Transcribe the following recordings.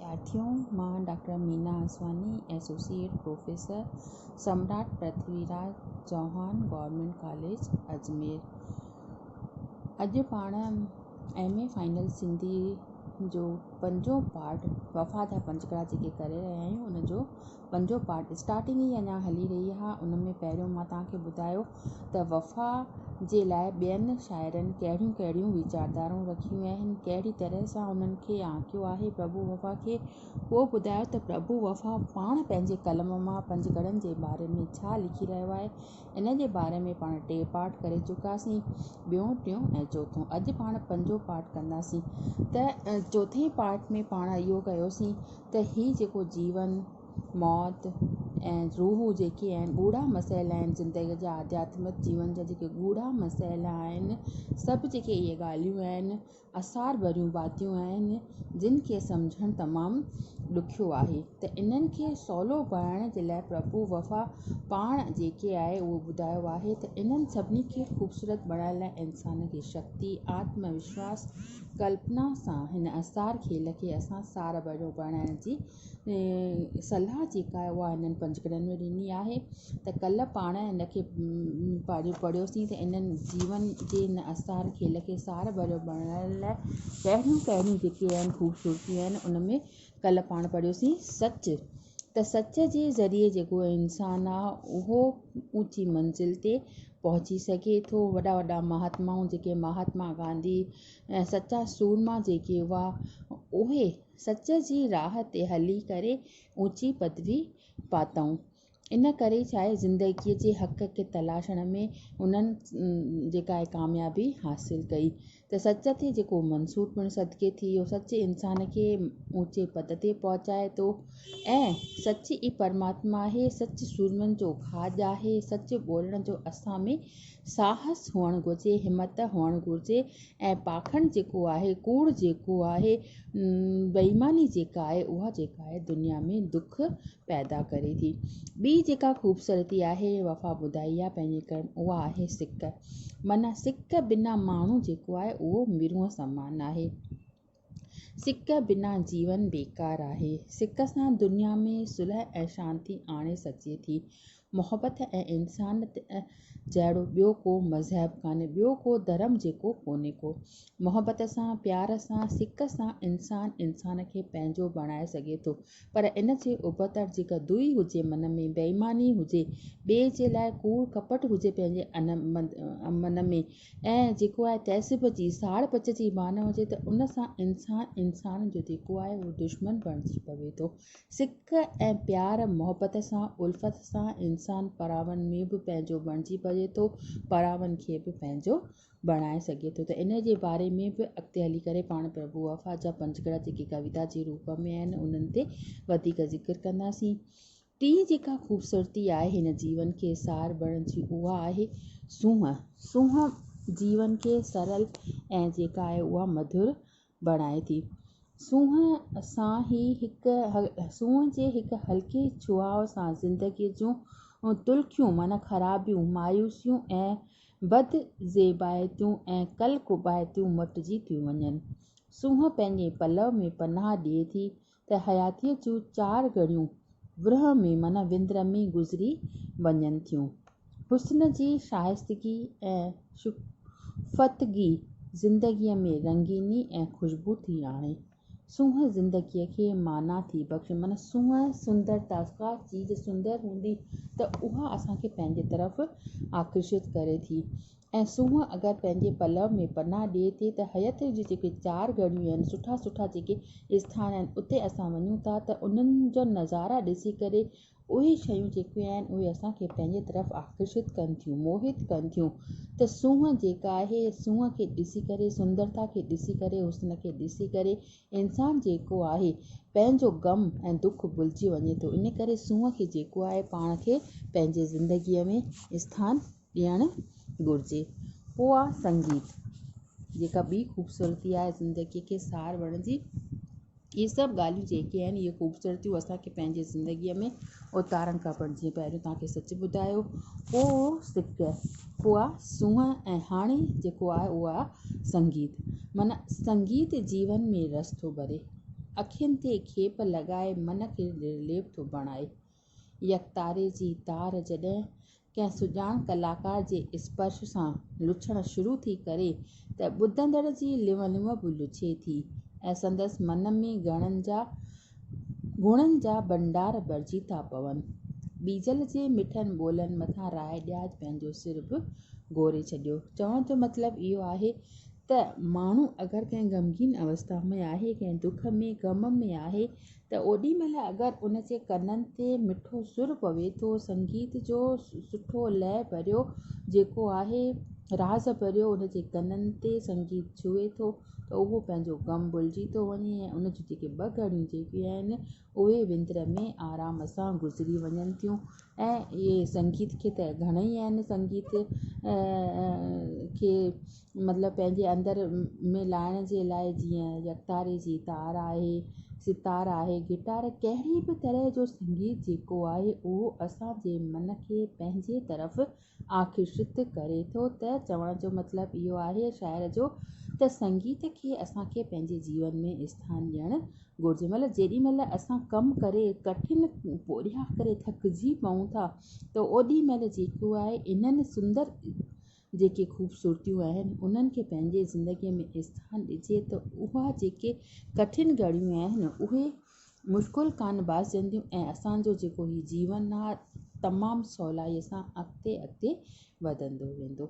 وديارٿيو، مان doctor Meena Aswani, associate professor, Samrat Prithvi Raj Chauhan government college, Ajmer. اڄ پاڻ M A final Sindhi جو پنجون پارٽ وفا جا پنجڪڙا جيڪي ڪري رهيا آهيون ان جو پنجون پارٽ اسٽارٽنگ ئي اڃا هلي رهي آهي ان ۾ پهريون مان توهان کي ٻڌايو ته وفا جي لاء ٻين شاعرن ڪهڙيون ڪهڙيون ويچارڌارائون رکيون آهن ڪهڙي طرح سان انهن کي آنڪيو آهي پرڀو وفا کي اهو ٻڌايو ته پرڀو وفا پاڻ پنهنجي قلم مان پنجڪڙن جي باري ۾ ڇا لکي رهيو آهي ان جي باري ۾ پاڻ ٽي پارٽ ڪري چڪاسين ٻيون ٽيون ۽ چوٿون اڄ پاڻ پنجون پارٽ ڪنداسين ته چوٿين پارٽ ۾ پاڻ اهو ڪيوسين ته هي جيڪو جيون، موت ۽ روح جيڪي آهن ڳوڙها مسئلا آهن زندگيء جا آڌياتمڪ جيون جا جيڪي ڳوڙها مسئلا آهن سڀ جيڪي اهي ڳالهيون آهن اسار ڀريون باتيون آهن جن کي سمجهڻ تمام ڏکيو آهي ته انهن کي سولو بڻائڻ جي لاء پرڀو وفا پاڻ جيڪي آهي اهو ٻڌايو آهي ته انهن سڀني کي خوبصورت بڻائڻ لاء انسان کي شڪتي، آتم وشواس، ڪلپنا سان هن اسار کيل کي اسان سار ڀريو بڻائڻ جي صلاح جيڪا آهي اها هنن پنجڪڙن ۾ ڏني آهي ته ڪلهه پاڻ هن کي پڙهيوسين ته انهن جيون جي هن اسار کيل کي سار ڀريو بڻائڻ لاء ڪهڙيون ڪهڙيون جيڪي آهن خوبصورتيون آهن ان ۾ ڪلهه پاڻ پڙهيوسين سچ ته سچ جي ذريعي جيڪو انسان آهي اهو اوچي منزل تي پهچي سگهي ٿو وڏا وڏا مهاتمائون جيڪي مهاتما گانڌي ۽ سچا سورما جيڪي هئا اهي سچ جي راهه تي هلي ڪري اوچي پدوي پاتائون ان ڪري ڇا آهي زندگيء جي حق کي تلاشڻ ۾ انهن جيڪا آهي ڪاميابي حاصل ڪئي ته سچ تي جيڪو منصور پڻ صدقي ٿي ويو سچ انسان کي اوچي پد تي پهچائي ٿو ۽ سچ ئي پرماتما آهي سچ سورمن جو کاڄ آهي سچ ٻولڻ جو اسان ۾ ساهس هئڻ گهرجي همت هئڻ گهرجي ۽ پاکنڊ جيڪو آهي ڪوڙ جيڪو آهي بيماني جيڪا آهي اها جيڪا آهي دنيا ۾ دک پيدا ڪري ٿي ٻي جيڪا خوبصورتي آهي وفا ٻڌائي آهي پنهنجي ڪرم اها آهي سڪ معنيٰ سڪ بنا ماڻهو جيڪو آهي اهو مرونء سمان آهي. سڪ بنا جيون بيڪار آهي. سڪ سان دنيا ۾ صلح ۽ شانتي آڻي سگهجي ٿي. محبت ۽ انسانيت جهڙو ٻيو ڪو مذهب ڪانهي، ٻيو ڪو ڌرم جيڪو ڪونهي ڪو. محبت سان، پيار سان، سڪ سان انسان انسان کي پنهنجو بڻائي سگهي ٿو. پر ان جي ابتڙ جيڪا دوئي هجي من ۾ بيماني هجي، ٻئي جي لاء ڪوڙ ڪپٽ هجي پنهنجي من ۾ ۽ جيڪو آهي تعصب جي ساڙ پچ جي ڀان هجي ته ان سان انسان انسان جو جيڪو آهي اهو دشمن بڻجي پوي ٿو. سڪ ۽ پيار محبت سان الفت سان انسان پراون ۾ به پنهنجو بڻجي پوي ٿو پراون کي به پنهنجو بڻائي سگهي ٿو ته ان جي باري ۾ به اڳتي هلي ڪري پاڻ پرڀو وفا جا پنجڪڙا جيڪي ڪويتا جي روپ ۾ آهن انهن تي وڌيڪ ذڪر ڪنداسين. ٽين جيڪا خوبصورتي آهي هن جيون کي سار بڻڻ جي اها آهي سونهن. سونهن جيون کي سرل ۽ جيڪا آهي اها مڌر بڻائي ٿي. سونهن سان ئي هڪ سونهن جي هڪ هلڪي ڇهاء سان زندگيء جون تلخيون معنيٰ خرابيون، مايوسيون ۽ بد زيبائتيون ۽ ڪل قبائتيون مٽجي ٿيون وڃن. سونهن پنهنجي پلئه ۾ پناهه ڏئي ٿي ته حياتيء جون چار گهڙيون ورهه ۾ معنيٰ وندر ۾ گذري وڃن ٿيون. حسن جي شائستگي ۽ شگفتگي زندگيء ۾ رنگيني ۽ خوشبو ٿي آڻي. سونهن زندگيء کي معنيٰ ٿي بخشي. معنيٰ سونهن، سندرتا، ڪا چيز سندر هوندي ته اها اسان کي پنهنجي طرف آڪرشت ڪري ٿي ۽ سونهن اگر پنهنجي پلئه ۾ پناهه ڏئي ٿي ته حياتيء جون جيڪي چار گهڙيون آهن، سٺا سٺا جيڪي اسٿان آهن، اتي اسان وڃون ٿا ته انهن جا نظارا ڏسي ڪري اهي شيون جيڪي آهن اهي اسان کي پنهنجي طرف آڪرشت ڪن ٿيون، موهت ڪن ٿيون ته سونهن جيڪا آهي سونهن کي ڏسي ڪري سندرتا کي ڏسي ڪري حسن کي ڏسي ڪري انسان جيڪو آهي پنهنجو غم ۽ دک ڀلجي وڃي ٿو ان ڪري سونهن کي جيڪو آهي پاڻ کي پنهنجي زندگيء ۾ اسٿان ڏيڻ گهرجي. پوء آ سنگيت جيڪا ٻي خوبصورتي آهي زندگيء کي سار وڻ جي. اهي سڀ ڳالهيون جيڪي آهن اهي خوبصورتيون اسان کي پنهنجي زندگيء ۾ اتارڻ کپن جيئن پهريون توهان کي سچ ٻڌايو پوء سڪ پوء آهي سونهن ۽ هاڻي جيڪو آهي اهو آهي سنگيت معنيٰ سنگيت جيون ۾ رس ٿو ڀري اکين تي کيپ لڳائي من کي نرليپ ٿو بڻائي. يڪتاري جي تار جڏهن ڪنهن سڄاڻ ڪلاڪار جي اسپرش سان لڇڻ شروع ٿي ڪري ته ٻڌندڙ جي لنء لنء به لڇي ٿي ۽ سندس من ۾ گڻن جا گڻن جا ڀنڊار ڀرجي ٿا پون. ٻيجل جي مٺن ٻولن مٿان راء ڏياچ پنهنجو سر به گهوري ڇڏيو. چوڻ جو مطلب اهو آهي ته ماڻهو اگر ڪنهن غمگين اوسٿا ۾ آهي، ڪنهن دک ۾ غم ۾ آهي ته اوڏي مهل اگر ان جي ڪنن تي مٺو سر پوي ٿو، سنگيت جو سٺو لئه ڀريو جيڪو آهي راز ڀريو ان جي ڪنن تي سنگيت ڇهي ٿو ته اهو پنهنجو غم ڀلجي ٿو وڃي ۽ ان جون جيڪي ٻه گهڙيون جيڪي آهن اهي وندر ۾ آرام سان گذري وڃن ٿيون ۽ اهي سنگيت کي ته گهڻئي آهن سنگيت کي مطلب پنهنجي اندر ۾ لاهڻ جي لاءِ جيئن يڪتاري جي تار آهي ستار آهي گٽار ڪهڙي به طرح جو سنگيت جيڪو آهي اهو اسان جي من کي پنهنجي طرف آڪرشت ڪري ٿو ته چوڻ جو مطلب اهو آهي شاعر جو ته سنگيت کي اسان کي پنهنجي جيون ۾ اسٿان ڏيڻ گهرجي مطلب جيڏي مهل اسان ڪم ڪري ڪٺن پورهيا ڪري ٿڪجي پئون ٿا ته اوڏي مهل جيڪو آهي انهن سندر جيڪي خوبصورتيون آهن انهن کي پنهنجي زندگيء ۾ اسٿان ڏجي ته اها جيڪي ڪٺن گهڙيون آهن اهي مشڪل ڪانه ڀاسجنديون ۽ اسان جو جيڪو هي جيون آهي تمام سولائيء سان اڳتي اڳتي وڌندو ويندو.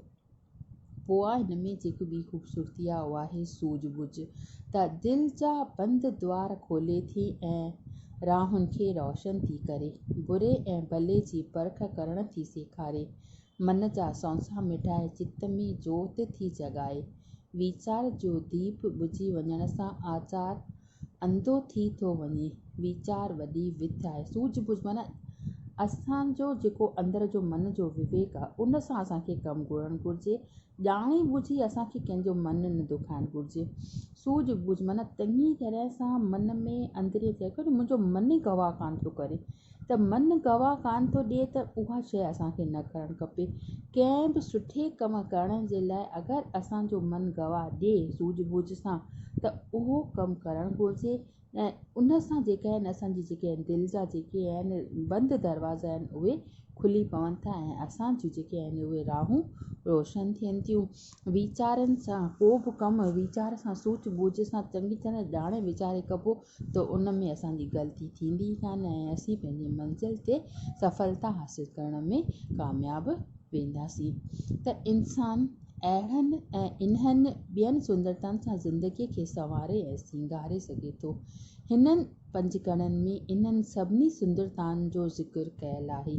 پوء هن ۾ جيڪي ٻي خوبصورتي آهي اها آهي سوجهه ٻوجهه ته دل جا بند دوار کولي ٿي ۽ راهن کي روشن ٿي ڪري، بري ۽ ڀلي جي پرک ڪرڻ ٿي سيکاري، من جا سونسا مٽائي چت ۾ جوت ٿي جڳائي، ويچار جو ديپ ٻجهي وڃڻ سان آچار انڌو ٿي ٿو وڃي، ويچار وڏي وٿ آهي، سوجهه ٻوجهه معنيٰ اسان جو جيڪو اندر جو من جو وويڪ آهي ان سان اسان کي ڪم گهرڻ گهرجي، ڄاڻي ٻجهي اسان کي ڪنهن جو من نه دکائڻ گهرجي، سوجهه ٻوجهه معنيٰ چڱي طرح سان من ۾ اندرين چئبو نه منهنجو من ئي گواهه ڪانه ٿو ڪري ته من گواهه ڪانه ٿو ڏئي ته اها شيء اسان کي نه ڪرڻ کپي. ڪنهن به سٺي ڪم ڪرڻ جي لاء اگر اسان جو من گواهه ڏئي سوجهه ٻوجهه سان ته اهو ڪم ڪرڻ گهرجي ۽ ان سان جيڪا آهن اسان جي جيڪي آهن دل جا جيڪي آهن بند دروازا آهن اهي کلي پون ٿا ۽ اسان جون جيڪي آهن اهي راهون روشن ٿين ٿيون. ويچارن سان ڪو به ڪم ويچار سان سوچ ٻوجهه سان چڱي طرح ڄاڻي ويچاري ڪبو ته ان ۾ اسان جي غلطي ٿيندي ئي ڪانه ۽ اسين پنهنجي منزل تي سڦلتا حاصل ڪرڻ ۾ ڪامياب وينداسين ته انسان اهڙن ۽ انهن ٻين سندرتائن سان زندگيء کي سنواري ۽ سينگاري سگهي ٿو. هنن پنجڪڻن ۾ انهن سڀني سندرتائن جو ذڪر ڪيل آهي.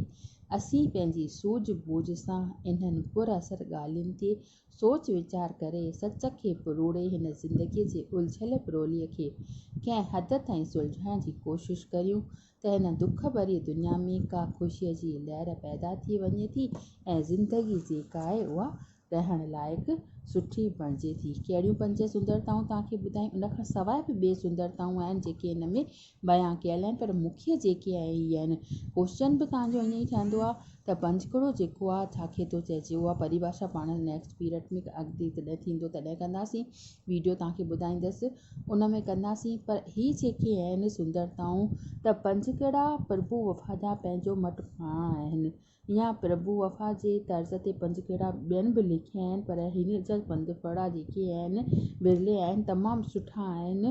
اسين پنهنجي سوجهه ٻوجهه سان انهن پر اثر ڳالهين تي سوچ ويچار ڪري سچ کي پروڙي هن زندگيء جي الجهيل پروليء کي ڪنهن حد تائين سلجهائڻ جي ڪوشش ڪريون ته هن دک ڀريء دنيا ۾ ڪا خوشيء جي لهر پيدا ٿي وڃي ٿي ۽ زندگي جيڪا آهي اها رهڻ لائق سٺي بڻجي ٿي. ڪهڙيون پنج سندرتائون توهان کي ٻڌايون ان کان سواء به ٻي سندرتائون آهن جيڪي هن ۾ بيان ڪيل آهن پر مکيه جيڪي آهن اهي آهن. ڪوشچن به توهان جو ائين ئي ٺهندو آهي ته پنجڪڙو جيڪو آهي ڇا کي ٿو چئجي اها پريڀاشا پاڻ نيڪسٽ پيريڊ ۾ اڳتي جڏهن ٿيندو تڏهن ڪنداسين ويڊيو توهان کي ٻڌائيندس ان ۾ ڪنداسين پر هي جيڪي آهن سندرتائون ته پنجڪڙا پرڀو وفا جا پنهنجو مٽ پاڻ آهن يا پرڀو وفا جي طرز تي پنجڪڙا ٻين به لکيا آهن پر هن جا پنجڪڙا جيڪي آهن ورلي آهن تمام سٺا آهن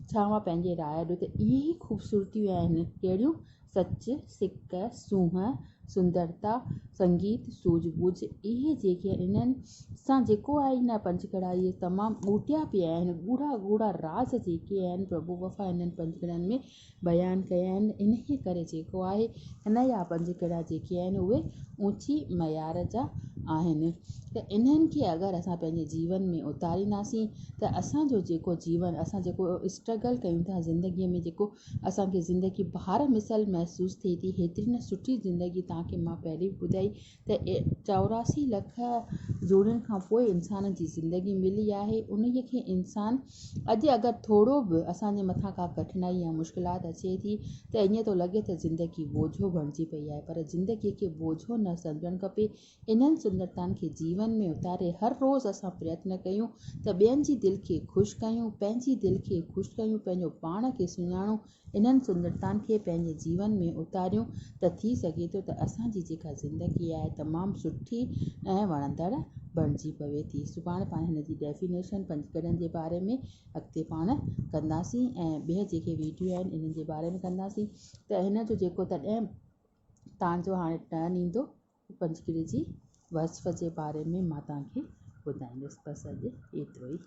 ڇا اوهان پنهنجي راء ڏيو ته اهي ئي خوبصورتيون آهن ڪهڙيون سچ، سڪ، سونهن، سندرتا، سنگيت، سوجهه ٻوجهه اهي جيڪي انهن سان جيڪو آهي نه پنجڪڙا اهي تمام ٻوٽيا پيا آهن ڳوڙها ڳوڙها راز جيڪي آهن پرڀو وفا انهن پنجڪڙن ۾ بيان ڪيا آهن انهيء ڪري جيڪو آهي هن جا پنجڪڙا جيڪي آهن اهي اوچي معيار جا آهن ته انهن کي اگر اسان پنهنجي جيون ۾ اتارينداسين ته اسان جو جيڪو جيون اسان جيڪو اسٽرگل ڪيون ٿا زندگيء ۾ جيڪو اسان کي زندگي بهار مثل محسوس ٿئي ٿي. هيتري نه سٺي زندگي توهان کي مان پهرين به ٻڌائي ته 84 لک جوڙين کان پوء انسان جي زندگي ملي آهي. انهيء کي انسان اڄ اگر ٿورو به اسان جي مٿان ڪا ڪٺنائي يا مشڪلات اچي ٿي ته ائين ٿو لڳي ته زندگي بوجهو بڻجي پئي آهي پر زندگيء کي بوجهو نه سمجهڻ کپي. انهن سندرتائن کي جيون ۾ اتاري هر روز اسان پريتن ڪيون ته ٻين جي دل کي خوش ڪيون، پنهنجي دل کي خوش ڪيون، پنهنجو پاڻ کي سڃاڻون، انهن سندرتائن کي پنهنجي جيون ۾ اتاريون ته ٿي سگهي ٿو ته اسان جي جيڪا زندگي آهي تمام سٺي ۽ وڻندڙ بڻجي پوي ٿي. سڀاڻي پاڻ هن جي ڊيفينيشن پنجڪڙين جي باري ۾ اڳتي پاڻ ڪنداسين ۽ ٻيا جيڪي ويڊيو آهن انهن جي باري ۾ ڪنداسين ته هن جو جيڪو تڏهن تان جو هاڻي ٽرن ايندو پنجڪڙي جي وصف جي باري ۾ مان توهان کي ٻڌائيندس بس اڄ ايترو ئي.